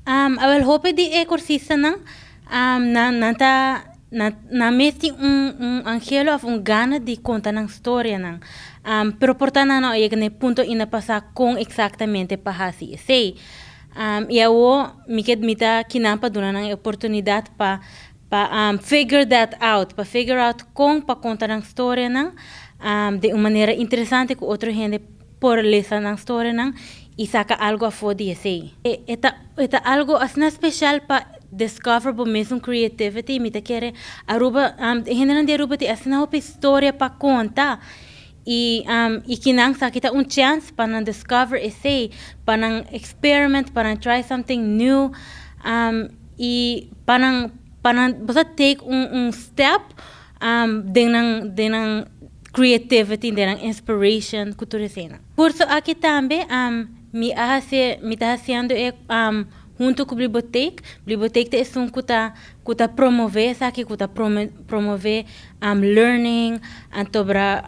Awel hopi di e kursistanan nan nan ta nan mes tin un un anhelo òf un gana di konta nan storianan. Pero por ta nan no a yega na e punto ainda pa sa kon eksaktamente pa hasi esei. I awo mi ke mi ta kinan pa duna nan e oportunidat pa pa figure that out, pa figure out kon pa konta nan storianan den un manera interesante ku otro hende por lesa nan storianan i saka algu afó di esei. E ta e ta algu asina speshal pa discover bo mesun creativity, mi ta kere Aruba e hendenan di Aruba tin asina hopi storia pa konta i i kinan sa ki ta un chance pa nan discover esei, pa nan experiment, pa nan try something new i pa nan pa nan bo sa take un un step den nan den nan creativity, den nan inspiration ku tur eseinan. Kurso aki tambe mi a hasi mi ta hasiendo e hunto ku Bliboteek. Bliboteek ta esun ku ta ku ta promove esaki, ku ta promove learning antobra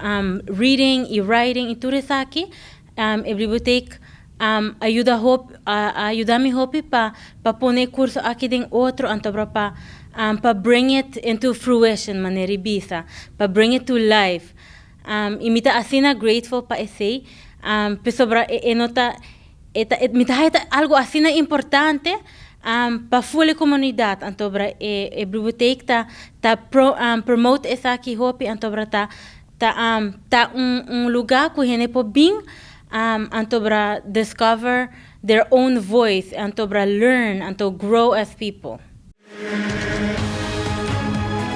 reading i writing i tur esaki. E Bliboteek a yuda hopi a yuda mi hopi pa pa pone e kurso aki den otro antobra pa pa bring it into fruition manera e bisa, pa bring it to life. I mi ta asina grateful pa esei, pasobra e no ta e ta mi ta haya ta algu asina importante pa ful e komunidat. Antobra e e bibliotek ta ta promote esaki hopi, antobra ta ta ta un un lugá ku hende por bin antobra discover their own voice, antobra learn, anto grow as people.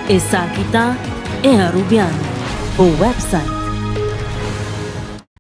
Esaki ta E Arubiano, bo website.